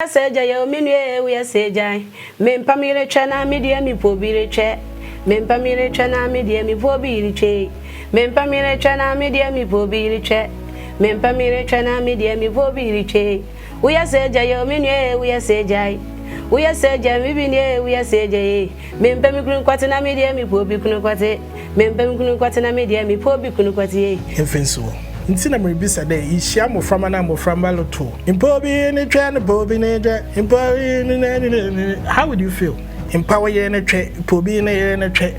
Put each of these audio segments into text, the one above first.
Sɛ gya yɛ me nua ee woyɛ sɛ gya Mempa me yere twɛ na me deɛ mepɛ obi retwɛ Mempa me yere twɛ na me deɛ mepɛ obi retwɛ Mempa me yere twɛ na me deɛ mepɛ obi retwɛ Mempa me yere twɛ na me deɛ mepɛ obi retwɛ Woyɛ sɛ gya yɛ me nua ee woyɛ sɛ gya Woyɛ sɛ gya me bi nie woyɛ sɛ gya ee Mempɛ me kunu nkwate na me deɛ mepɛ obi kunu nkwate Mempɛ me kunu nkwate na me deɛ mepɛ obi kunu kwate ee. Mfɛnsuo ntsi na miribisa dɛ, ihyia mboframba na mboframba rotow mpa obi ne twɛ no pa obi ne twɛ mpa obi ne ne ne ne how would you feel? Mpa wo yer ne twɛ pa obi ne yer ne twɛ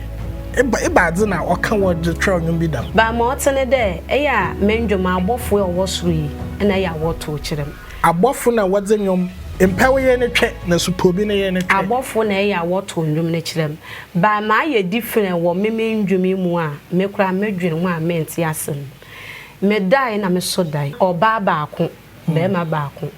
eba ebadze na ɔka wɔ dze kyerɛw nwom bi dɛm? Ba ma ɔtse ne dɛ, eyɛ a me ndwom abɔfoe a ɔwɔ sor yi na eyɛ a wɔtow kyerɛ m'. Abɔfo na wɔdze nwom Mpɛ wo yer no twɛ na so pɛ obi ne yer no twɛ. Abɔfo na eyɛ a wɔtow ndwom no kyerɛ m'. Ba mayɛ different wɔ me me ndwom yi mu a me koraa medwen ho a menntse ase no. Medae na me so dae. Ɔbaa baako, barima baako.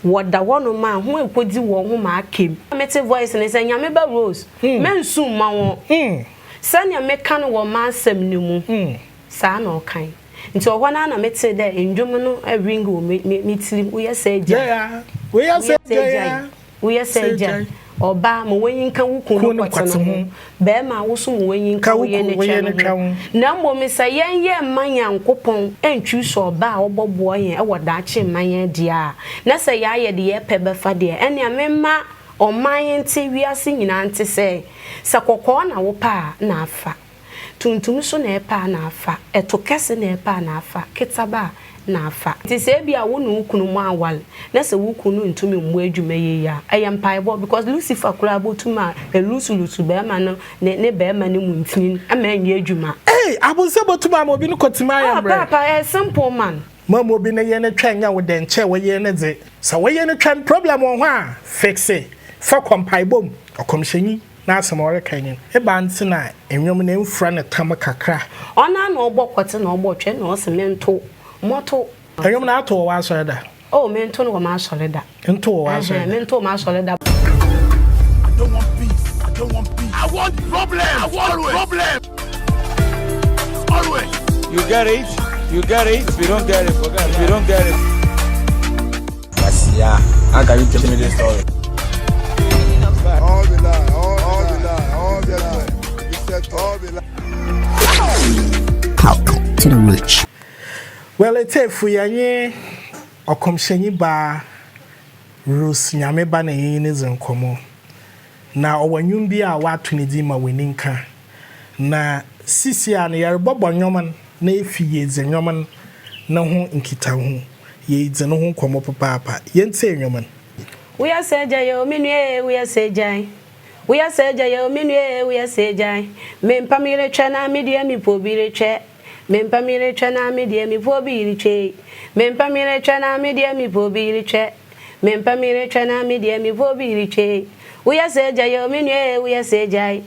Wɔda hɔnom a ho ekodzi hɔn ho ma aka mu. Metse voice no sɛ Nyame ba Rose, mennsu mma wɔn. Sɛnea meka no wɔ m'asɛm no mu, saa na ɔkae. Ntsi ɔhɔ no ara na metsee dɛ ndwom no ring wɔ me me me tsirm, Woyɛ sɛ gyae, Woyɛ sɛ gyae, woyɛ sɛ gyae. Ɔbaa, ma w'enyi nka wo kun no kɔtse no ho. Barima, wo so ma w'enyi nka wo yer ne twɛ no ho. Na mbom sɛ yɛnnyɛ mma Nyankopɔn nntwiw sɛ ɔbaa a ɔbɔboa hɛn wɔ daakye mma hɛn deɛ a, na sɛ yɛayɛ deɛ yɛpɛ bɛfa deɛ, ɛnneɛ memma ɔman nte, wiase nyinaa nte sɛ, sɛ kɔkɔɔ na wopɛ a, na afa. Tuntum nso na ɛpɛ a na afa, ɛto kɛse na ɛpɛ a na afa, ketaba a na afa. Nti sɛ ebia wo ne wo kunu mo aware na sɛ wo kunu no ntumi mmɔ adwuma yie a, ɛyɛ mpaebɔ because Lucifer koraa bɔtum a elusulusu bɛɛma no ne ne bɛɛma no mu ntini ma ɛnyɛ adwuma. Ei abonsam botum ama obi no kɔtsim ayɛ Ah mbrɛ. paapa ɛyɛ simple man. Ma ma obi ne yer no twɛn nyɛ wo dɛ nkyɛ wo yer no dze. Sɛ wo yer no twɛn problem wɔ ho a fixe fa kɔ mpaebɔ mu. Ɔkɔmhyɛnyi. N'asɛm a ɔreka nye no, ebɛn ntsi na ndwom no mmfura no tam kakra? Ɔno ara na ɔbɔ kɔtse na ɔbɔ twɛ na ɔse mento, mɔto. Ndwom no ato wɔ w'asɔr da? Oh, mento no wɔ m'asɔr da. Nto wɔ w'asɔr da? Mento wɔ m'asɔr da. I don't want peace. I don't want peace. I want problems. I want Always. problems. Always. You get it? You get it? If you don't get it, forget it. If you don't get it. Yeah, how can you tell me this story? All the lie, all the lie, all the lie. You said all the lie. Talk to the rich. Well, etiefo yɛnye ɔkɔmhyɛnyi baa Rose Nyameba na yɛnye no dzi nkɔmbɔ. Na ɔwɔ nnwom bi a wɔato ne dzin ma w'ani nka. Na sisi a no yɛrebɔbɔ nnwom no na efi yedzi nnwom no no ho nkitaho. Yedzi no ho nkɔmbɔ papaapa. Yɛntsie nnwom no. Woyɛ sɛ gya yɛ o me nua ee woyɛ sɛ gya Woyɛ sɛ gya yɛ o me nua ee woyɛ sɛ gya Mempa me yere twɛ na me deɛ mepɛ obi retwɛ Mempa me yere twɛ na me deɛ mepɛ obi retwɛ ei Mempa me yere twɛ na me deɛ mepɛ obi retwɛ Mempa me yere twɛ na me deɛ mepɛ obi retwɛ ei Woyɛ sɛ gya yɛ o me nua ee woyɛ sɛ gya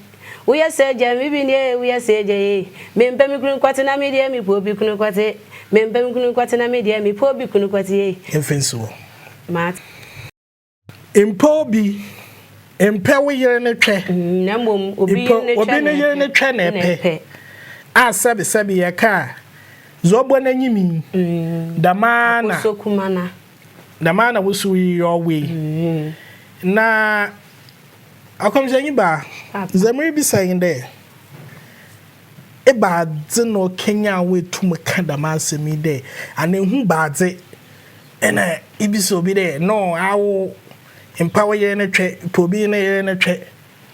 Woyɛ sɛ gya me bi nie ee woyɛ sɛ gya ei Mempɛ me kunu kwate na me deɛ mepɛ obi kunu kwate Mempɛ me kunu kwate na me deɛ mepɛ obi kunu kwate ei Mfe nsuo. Mate. Mpɛ obi, mpɛ wo yere no twɛ. Na mmom obi yere no twɛ obi ne yere no twɛ na ɛpɛ. A sɛbi sɛbi yɛka a, dza ɔbɔ n'enyim yi, dɛm ara na. Akosua Kumana. Dɛm ara na wo so yi ɔwɔ yi. Na akɔmhyɛnyi baa, dza meribisa nye dɛ, ebɛnadze na okenyan wo etum ka dɛm asɛm yi dɛ, anaa ehu baadze Nna ibisa obi dɛ, No, awo mpa wo yer no twɛ, epɛ obi ne yer no twɛ.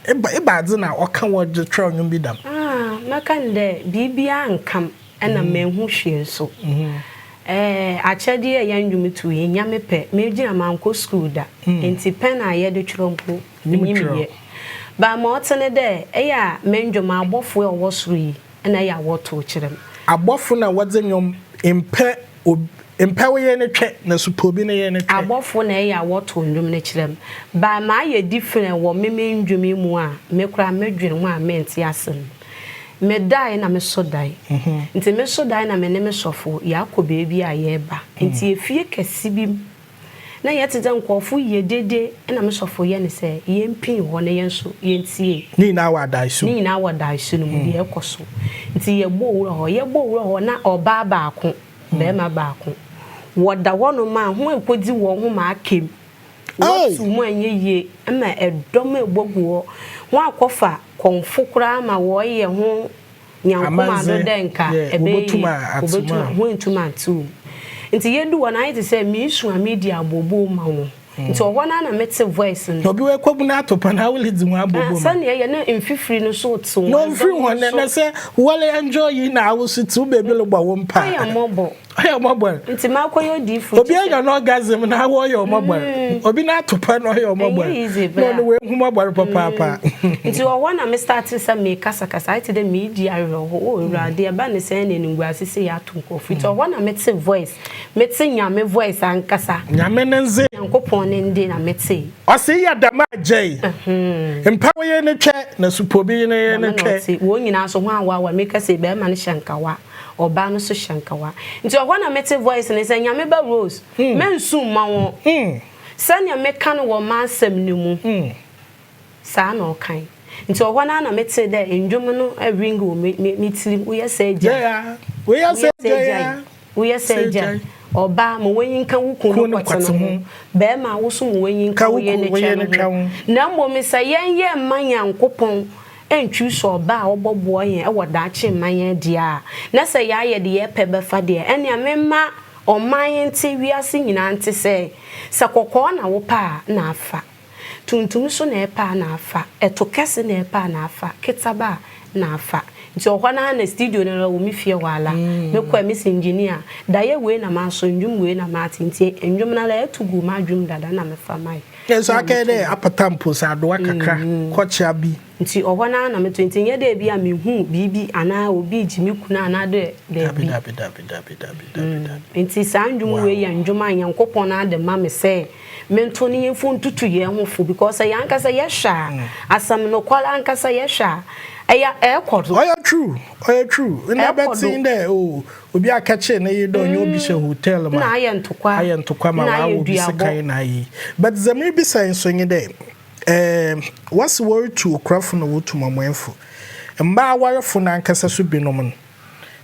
Eba ebɛnadze na ɔka wo dze kyerɛw ndwom bi dɛm? Ah, mɛka no dɛ biribiara nnka m' na mennhu hwee so. Eh, akyɛdeɛ a ɛyɛ ndwom tu yi, nnyɛ me pɛ. Megyina mannkɔ skuul da, ntsi pɛn a yɛde twerɛ mpo, minnyim yɛ. But ma ɔtse ne dɛ, eyɛ a me ndwom abɔfoe a ɔwɔ sor yi na eyɛ a wɔtow kyerɛ m'. Abɔfo na wɔdze ndwom mpɛ Ob mpɛ wo yer no twɛ, na so pɛ obi ne yer no twɛ. Abɔfo na ɛyɛ a wɔtow ndwom no kyerɛ m'. But mayɛ different wɔ me me ndwom yi mu a me koraa medwen ho a menntse ase no. Medae na me so dae. Ntsi me so dae na me ne me sɔfo yɛakɔ beebi a yɛreba. Ntsi efie kɛse bi mu na yɛtse dɛ nkorɔfo yɛ dede na me sɔfo yɛ no sɛ yɛmpin hɔ na yɛn so yɛntsie. Ne nyinaa wɔ adaeso mu. Ne nyinaa wɔ adaeso no mu, deɛ ɛkɔ so. Nti yɛbɔɔ wura hɔ, yɛbɔɔ wura hɔ na ɔbaa baako, barima baako, wɔda hɔnom a ho rekɔdi wɔn ho ma aka mu. Wɔto mu anyɛ yie ma ɛdɔm ɛbɔ gu hɔ. Wɔakɔfa kɔmfo koraa ma wɔyɛ ho Nyankoma do dɛ nka ɛbɛyɛ yie, wobotum woenntum annto mu. Ntsi yedu hɔ no ayɛ tse sɛ meesu a meedi abooboo ma hɔn. Ntsi ɔhɔ no ara na metse voice no. Na obi oekobu n'atopa na woridzi ho abooboo ma. Sɛnea ɛyɛ na mfifiri no so tsew Na omfir hɔn na sɛ wɔre enjoy yi na awo so tsew beebi robɔ wo mpaa. Ɔyɛ mbɔbɔ. Ɔyɛ mbɔbɔr. Ntsi makɔyɛ odiyifo. Obi enya n'orgasm na awo ɔyɛ ɔmɔbɔr. Obi n'atopa na ɔyɛ ɔmɔbɔr. Ɛnyɛ easy bra. Na ɔno oehu mɔbɔr papaapa. Ntsi wɔ hɔ na me startee sɛ mekasakasa ayɛ tse dɛ meedi awerɛhow. Oh Ewuradɛ ɛba ne sɛn na animguase sei ato nkorɔfo. Ntsi ɔhɔ na metse voice, metse Nyame voice ankasa. Nyame ne ndze. Nyankopɔn ne nde na metsee. Ɔse eyɛ dɛm a gyai. Mpa wo yer no twɛ na supo bi ne yer no Dɛm na twɛ. ɔtse. Hɔn nyina so hɔn awaawa mekasa yi bɛrima no hyɛ nkawa. Ɔbaa no so hyɛ nkawa. Nti ɔhɔ na mete voice no sɛ Nyame ba Rose, mɛnsu mma wɔn. Sɛnea meka no wɔ m'asɛm no mu, saa na ɔkae. Nti ɔhɔ no ara na metee dɛ ndwom no ring wɔ me me me tirim, Woyɛ sɛ agya, Woyɛ sɛ agya, woyɛ sɛ agya. Ɔbaa, ma w'enyi nka wo kun no kɔtse no ho. Bɛrima, wo so ma w'enyi nka wo yer no twɛ no ho. Na mbom sɛ yɛnyɛ mma Nyankopɔn Ɛntwiw sɛ ɔba a ɔbɔboa yɛn wɔ daakye mma yɛn deɛ a, na sɛ yɛayɛ deɛ yɛpɛ bɛfa deɛ, ɛnea memma ɔman nte, wiase nyinaa nte sɛ, sɛ kɔkɔɔ na wopɛ a, na afa, tuntum nso na ɛpɛ a, na afa, ɛto kɛse na ɛpɛ a, na afa, ketaba a, na afa. Nti ɔhɔ no ara na studio no ara wɔ me fie hɔ ara. Mekɔɛ, mese engineer, daeɛ wei na maso, ndwom wei na mate, nti ndwom no ara ɛto guu m'adwene mu dada na mefa mae. Nso akɛyɛ dɛ apata mpo sɛ adowa kakra kɔkyea bi. Ntsi ɔhɔ no ara na meto ntsi nnyɛ dɛ bi a mehu biribi anaa obi regye me kunu anaa dɛ Dabi dabi dabi dabi dabi dabi dabi. Ntsi saa ndwom wei yɛ ndwom a Nyankopɔn ara de ma me sɛ mento ne yɛmfa ntutu yɛn ho fo because sɛ yɛn ankasa yɛhwɛ a asɛm nokwar ankasa yɛhwɛ a ɛyɛ ɛkɔ do. Ɔyɛ true ɔyɛ true ndɛ bɛtsen dɛ oh Obi akɛkye ne yer dɛ ɔnye obi hyɛ hotel ma Nna ayɛ ntokwa, ayɛ ntokwa ma nna ayɛ wɔawɔ obi duabɔ. sekan na ayɛ yi. But dza miribisa yi so nye dɛ, eh, wɔse worutu okurafo na wotu mɔmɔefo. Mbaa awarfo no ankasa so binom no,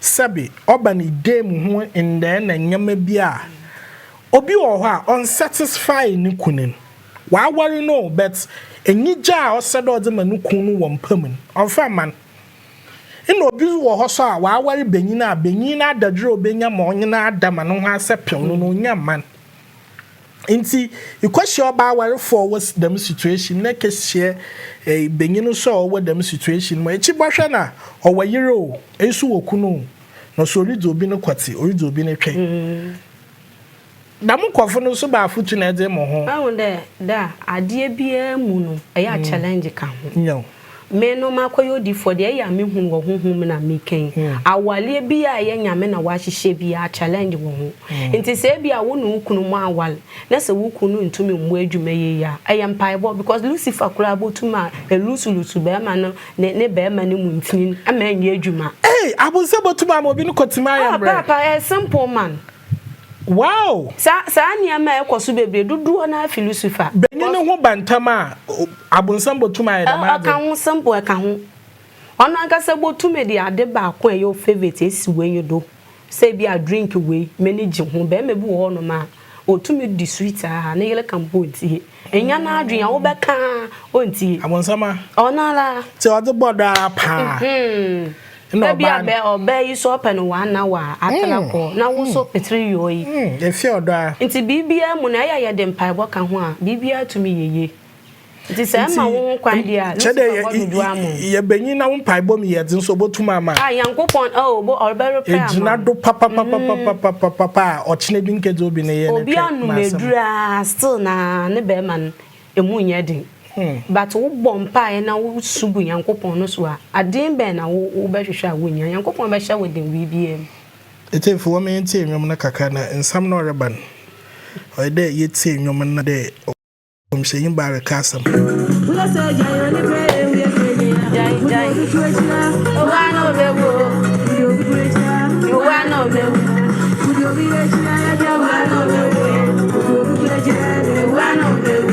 sɛbe ɔba ne dan mu ho ndɛɛ na ndzɛmba bi a, obi wɔ hɔ a ɔnnsatisfy no kun no. Ɔawar no o, but enyigye a ɔsɛ dɛ ɔdze ma no kun no wɔ mpa mu no, ɔmmfa mma no. Nna obi wɔ hɔ so a ɔawar banyin a banyin n'adagyer a obenya ma ɔnye no ada ma no ho asɛpɛw no no onnya mma no. Ntsi ekɔhyia ɔbaa awarfo a ɔwɔ dɛm situation mu na ekɛhyia banyin so a ɔwɔ dɛm situation mu a, ekyir bɔhwɛ na ɔwɔ yer o, iyi so wɔ kun o, na ɔso oridzi obi no kɔtse, oridzi obi no twɛ. Dɛm nkorɔfo no so ba afotu na edze mo ho. Ehu dɛ da adeɛ biara mu no ɛyɛ a challenge ka ho. Nyew. Me no makɔyɛ odifoɔ deɛ ɛyɛ a me hunu wɔ honhom mu na meka yi. Awareɛ biara a ɛyɛ Nyame na wahyehyɛ biara challenge wɔ ho. Nti sɛ ebia wo ne wo kunu mo aware na sɛ wo kunu no ntumi mmɔ adwuma yie a, ɛyɛ mpaebɔ because Lucifer koraa bɔtum a elusulusu bɛɛma no ne ne bɛɛma no mu ntini ma ɛnyɛ adwuma. Ei abonsam bɔtum ama obi no kɔtim ayɛ Ah mbrɛ. paapa ɛyɛ simple man. Wow! Saa saa nneɛma a ɛkɔ so bebree dodoɔ no ara fi Lucifer. Benyin no ho ba ntam a, abonsam botum ayɛ dɛm adze. Ɔka ho simple ɛka ho. Ɔno ankasa botum de ade baako a ɛyɛ wo favourite esi w'enyi do sɛ ebi a drink wei m'ani gye ho. Barima bi wɔ hɔnom a otumi di sweet a ne yere ka mpo onntie. Nnya n'adwen a wobɛka a onntie. Abonsam a. Ɔno ara. Ntsi ɔdze bɔ do ara paa. Nna ɔbaa no. Ebia ɔbaa yi so ɔpɛ no one hour a atra kɔ na wo so petri yɔ yi. Efi ɔdɔ a. Nti biribiara mu no ɛyɛ a yɛde mpaebɔ ka ho a biribiara tumi yɛ yie. Nti sɛ ɛma wo ho kwan deɛ a Lucifer bɔ dodoɔ ama wo. Yɛ banyin na wo mpaebɔ mu yɛ dzen so obotum ama. Ah Nyankopɔn oh obo ɔbɛ repair ama wo. Egyina do papapapapapapa a ɔkyena bi nkedzi obi ne yer ne twɛ. Obi anom eduru aa still naa ne bɛɛma no Emu nyɛ den. But wo bɔ mpaeɛ na wo su gu Nyankopɔn no so a, aden bɛn na wo wo bɛhwehwɛ a wonnya? Nyankopɔn bɛhyɛ wo den biribiara mu. Etiefo wɔma yɛntie nnwom no kakra na nsɛm no ɔreba no ɔyɛ dɛ yɛtsie nnwom no na dɛ ɔkɔmhyɛnyi baa reka asɛm. Gyae gyae Owa na obewu o Owa na obewu Owa na obewu Owa na obewu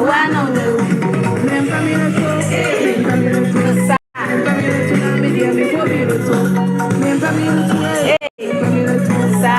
Owa na obewu Saa.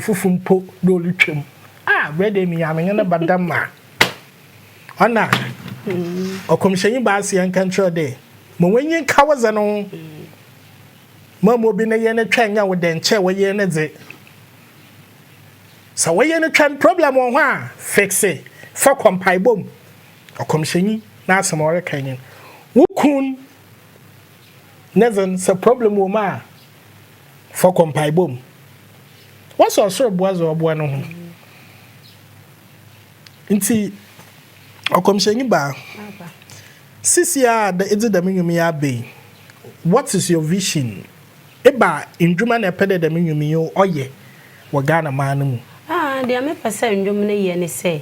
bronyi fofor mpo dɛ orutwa mu. Ah, brɛ dɛ minya menye no ba dɛm a. Ɔna ɔkɔmhyɛnyi baa se yɛnka nkyerɛ wo dɛ, ma w'enyi nka wo dze no ho. Mma mma obi ne yer no twɛn nnyɛ wo dɛ nkyɛ wo yer no dze. Sɛ wo yer no twɛn problem wɔ ho a, fixe, fa kɔ mpaebɔ mu. Ɔkɔmhyɛnyi n'asɛm a ɔreka nye no. Wo kun ne dze no, sɛ problem wɔ mu a, fa kɔ mpaebɔ mu. Wɔse ɔsor boa dza ɔboa no ho. Ntsi, ɔkɔmhyɛnyi baa, sesei a edze dɛm ndwom yi aba yi, what is your vision? Eba ndwuma na epɛ dɛ dɛm ndwom yi ɔyɛ wɔ Ghana man no mu? Ah, deɛ mepɛ sɛ ndwom no yɛ ne sɛ,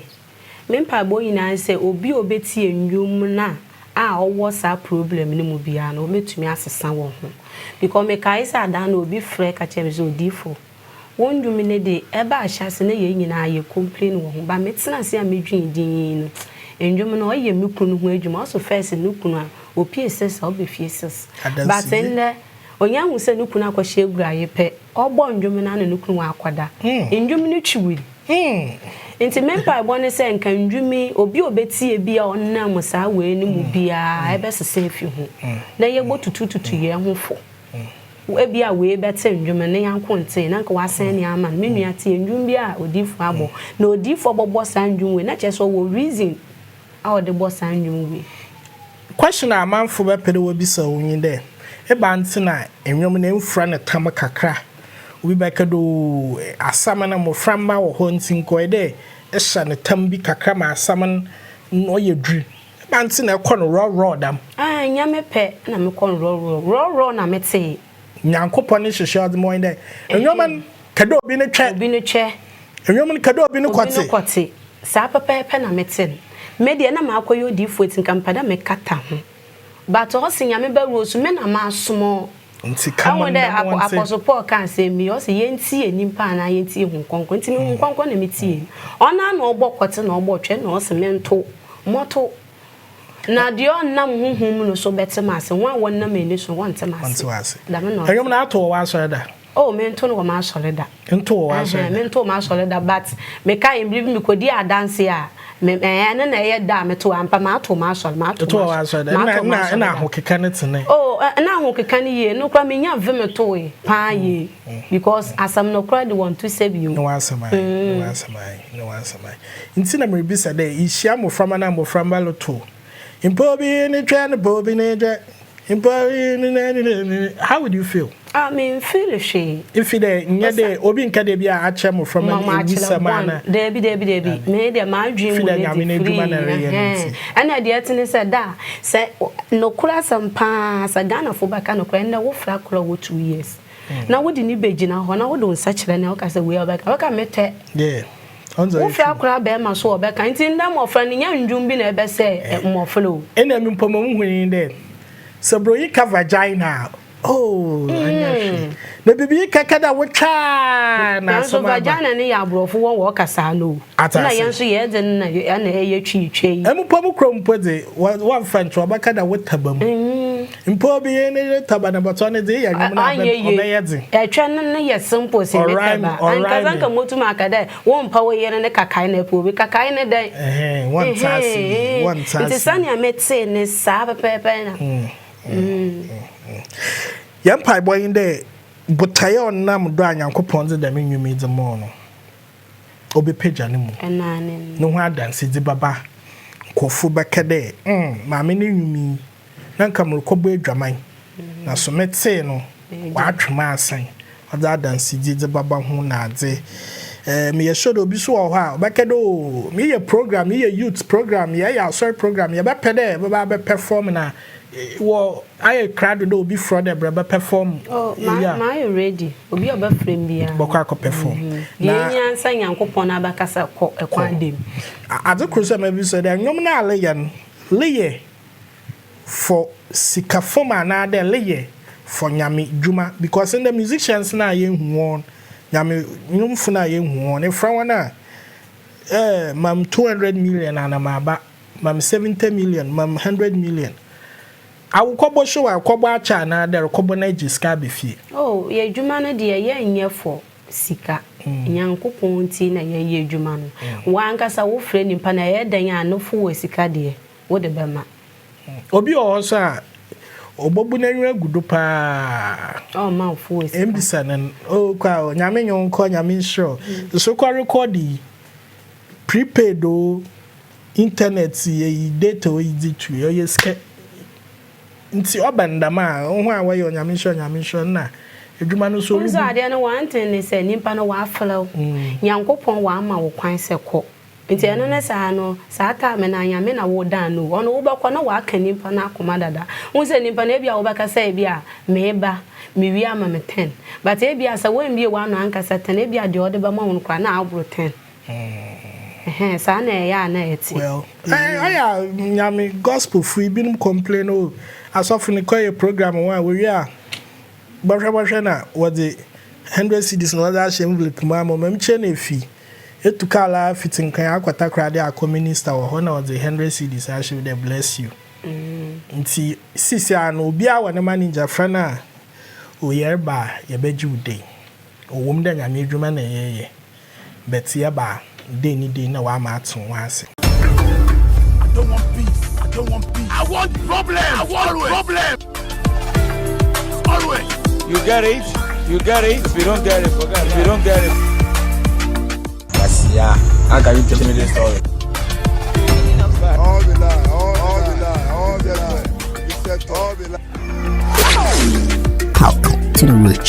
me mpaebɔ nyinaa ne sɛ obi a obetie ndwom no a ɔwɔ saa problem no mu biara no, obetumi asesa wɔn ho. Because mekae sɛ adaa no obi frɛ ka kyerɛ me sɛ, Odiyifo, Wo ndwom no de, ɛba ahyɛase na yɛn nyinaa yɛ complain wɔ ho but me tena ase a me dwen dinn no, ndwom no ɔyɛ me kunu ho adwuma, ɔso first no kunu a opie sis a ɔba fie sis but ndɛ onya hu sɛ no kunu akɔhyɛ aguraye pɛ ɔbɔ ndwom no ana no kunu wakɔda, ndwom no twi wim. Nti me mpaebɔ ne sɛ nka ndwom yi obi a obetie bi a ɔnam saa wei no mu biara ɛbɛsesa afi ho na yɛbɔ tutu tutu yɛn ho fo. Ebia wei bɛte ndwom no, ne yanko ntee, na anka wasan ni ama no. Me nua, tie ndwom bi a odiyifoɔ abɔ. Na odiyifoɔ bɔbɔ saa ndwom wei, na kyerɛ sɛ ɔwɔ reason a ɔde bɔ saa ndwom wei. Question a amanfo bɛpɛ dɛ wobisa wo nye dɛ, ebɛn ntsi na ndwom no emmfura no tam kakra? Obi bɛka dɛ ooh, asɛm no mboframba wɔ hɔ ntsi nka ɔyɛ dɛ ehyɛ no tam bi kakra ma asɛm no ɔyɛ dur. Ebɛn ntsi na ekɔ no rɔwrɔw dɛm? Ah, nnyɛ me pɛ na mekɔ no rɔwrɔw. Rɔwrɔw na metsee. Nyankopɔn ne nhyehyɛɛ a ɔdze ma hɔn nye dɛ, Nneɛma no, kɛ dɛ obi no twɛ. Obi no twɛ. Nneɛma no, kɛ dɛ obi no kɔtse. Obi no kɔtse. Saa pɛpɛɛpɛ na metse no. Me deɛ, na makɔyɛ odiyifoɔ ntsi nka mepɛ dɛ mekata ho. But ɔse Nyame bɛwura osu, me na masoma wo. Ntsi ka Ehu ma dɛ no dɛm wɔntse. Apostle Paul kaa asɛm bi, ɔse yɛntsie nyimpa anaa yɛntsie Honhom Kronkron. Ntsi me Honhom Kronkron na metsie. Ɔnoara na ɔbɔ kɔtse na ɔbɔ twɛ na ɔse mento, mɔto. Na deɛ ɔnnam honhom mu no so bɛte m'ase, wɔn a wɔnam ani so no, wɔnte m'ase. Wɔnte w'ase. Dɛm na ɔte. Ɛnwom no ato wɔ w'asɔre da? Oh, mento no wɔ m'asɔre da. Nto wɔ w'asɔre da? Mento wɔ m'asɔre da, but mekae mmere bi mekɔdii adanse a, me, ɛɛ, ɛno na ɛyɛ da a meto, ampa, mato wɔ m'asɔre, mato wɔ m'asɔre da. Mato wɔ m'asɔre da. Nna ahokeka no tene? Oh, nna ahokeka no yie, ɛno koraa menya vim toe paa yie, because asɛm no koraa de wɔnto sɛ bio. Ne w'asɛm ae, ne w'asɛm ae, ne w'asɛm ae. Ntsi na miribisa dɛ, ihyia mboframba na mboframba rotow mpo obi ne twɛ no mpo obi ne twɛ mpo obi ne ne ne ne how would you feel? Ah, memmfeel hwee. Ifi dɛ nnyɛ dɛ obi nka dɛ bi a akyerɛ mboframba no ewusɛm ana. Dabi dabi dabi, me deɛ m'adwen mu ne dze free, ɛhɛn. Ɛna deɛ ɛte ne sɛ da a, sɛ nokorɛ asɛm paa, sɛ Ghanafoɔ bɛka nokorɛ, ndɛ wofrɛ akora a ɔwɔ 2 years na wode no bɛgyina hɔ na wode wo nsa kyerɛ no a woka sɛ wei a ɔbɛka, ɔbɛka metɛ. Yeah. Ɔno Wofrɛ akora bɛrima so ɔbɛka nti ndɛ mmɔfra no nyɛ ndwom bi na ɛbɛsɛ mmɔfra o. Ɛna mi mpo ma muhu yi dɛ sɛ bronyi ka vagina a oh anya hwee na bibi kɛkɛ dɛ wotwaa na Nanso asɛm aba. vagina no yɛ aborɔfo wɔn wɔ ɔkasa no o. Ate Na ase. yɛn nso yɛn dze no na ɛna ɛyɛ twi twa yi. Ɛmu mpo mo kurom mpo dze wɔmfa nkyerɛ ɔbɛka dɛ wo taba mu mpo obi ne ne taba na bɔtɔ ne dze eyɛ nwom no a Anyɛ yie. ɔbɛyɛ dze. Ɛtwɛ no no yɛ simple sen ne Ɔrhyme taba. Ankasa ɔrhyme. nka motum aka dɛ wompa wo yere ne kakae na ɛpɛ obi kakae ne dɛn. Ɛhɛn wɔnte ase yie wɔnte Nti ase yie. sɛnea metee ne saa pɛpɛɛpɛ na. Yɛn mpaebɔ nye dɛ botae a ɔnam do a Nyankopɔn dze dɛm ndwom yi dze maa no, obepegya no mu. Ɛno ne no. No ho adansedzi bɛba. Nkorɔfo bɛka dɛ, Mm, maame no ndwom yi, na nka morokɔbɔ edwaman, na so metsee no, ɔatwe m'asan. Ɔdze adansedzi dze bɛba ho na adze. Eh, meyɛ sure dɛ obi so wɔ hɔ a, ɔbɛka dɛ, Oh, meyɛ program, meyɛ youth program, yɛyɛ asɔr program, yɛbɛpɛ dɛ yɛbɛba abɛperform na Wɔ ayɛ krado dɛ obi frɛ dɛ brɛ bɛ perform. Oh, ma ma ayɛ ready. Obi a ɔbɛfrɛ m biara. Bɔkɔ akɔ perform. Deɛ ehia sɛ Nyankopɔn no abɛkasa kɔ ɛkwan dɛm. Adze kor so a mabisa dɛ nnwom no a leyɛ no, leyɛ for sika fam anaa dɛ leyɛ for Nyame dwuma? Because ndɛ musicians no a yehu hɔn, Nyame nwomfo no a yehu hɔn, efrɛ hɔn a, eh, ma me 200 million ana maba, ma me 70 million, ma me 100 million. Awokɔbɔ show a ekɔbɔ akyɛ anaa dɛ erokɔbɔ na egye sika aba fie? Oh, yɛ adwuma no deɛ yɛnyɛ for sika. Nyankopɔn nti na yɛyɛ adwuma no. W'ankasa wofrɛ nipa no a, ɛyɛ dɛn a nofo wɔ sika deɛ, wode bɛma. Obi wɔ hɔ so a, obobu n'enyiwa egu do paa. Ɔmma wo fo wɔ sika. Mbisa no, oh kɔ a, Nyame nye wo nkɔ, Nyame nhyira wo. So kɔ record yi, prepaid o, internet eyi, data o, edze tu, ɔyɛ sika. Ntsi ɔba no dɛm a, hɔn a wɔyɛ Onyame nhyira, Onyame nhyira nna edwuma no so Wohu sɛ adeɛ no one thing ne sɛ nipa no wafrɛ wo, Nyankopɔn wama wo kwan sɛ kɔ. Nti ɛno ne saa no, saa time no a Nyame na wo dan no o, ɔno wobɛkɔ na waka nipa no akoma dada. Wohu sɛ nipa no ebia wobɛka sɛ ebia meba, mewie ama me ten, but ebia sɛ woambie w'ano ankasa ten, ebia deɛ ɔde bɛma wo no koraa na aboro ten. Ɛhɛn, saa na ɛyɛ a na ɛte. Well, ɔyɛ a Nyame gospel fo yi binom complain o, asɔfo no kɔyɛ program wɔn a wɔwie a, bɔhwɛ bɔhwɛ na wɔdze 100 cedis na wɔdze ahyɛ envelope mu ama wɔn, mkyerɛ no efi. Etu kaar ara fitsi Nkran akɔ Takoradi akɔ minister wɔ hɔ na ɔdze hundred cedis ahyɛ mu dɛ bless you. Ntsi seseiara no obiara wɔ ne manager frɛ no a o yɛreba a yɛbɛgye wo dei. Ɔwɔ mu dɛ Nyame edwuma na yɛreyɛ but yɛba a dei nye dei na ɔama atse wo ho ase. I don't want peace. I don't want peace. I want problems. I want problems. Always. You get it? You get it? If you don't get it, forget it. If you don't get it. Yeah, how can you tell me this story? All the lie, all the lie, all the lie. All the lie. Talk to the rich.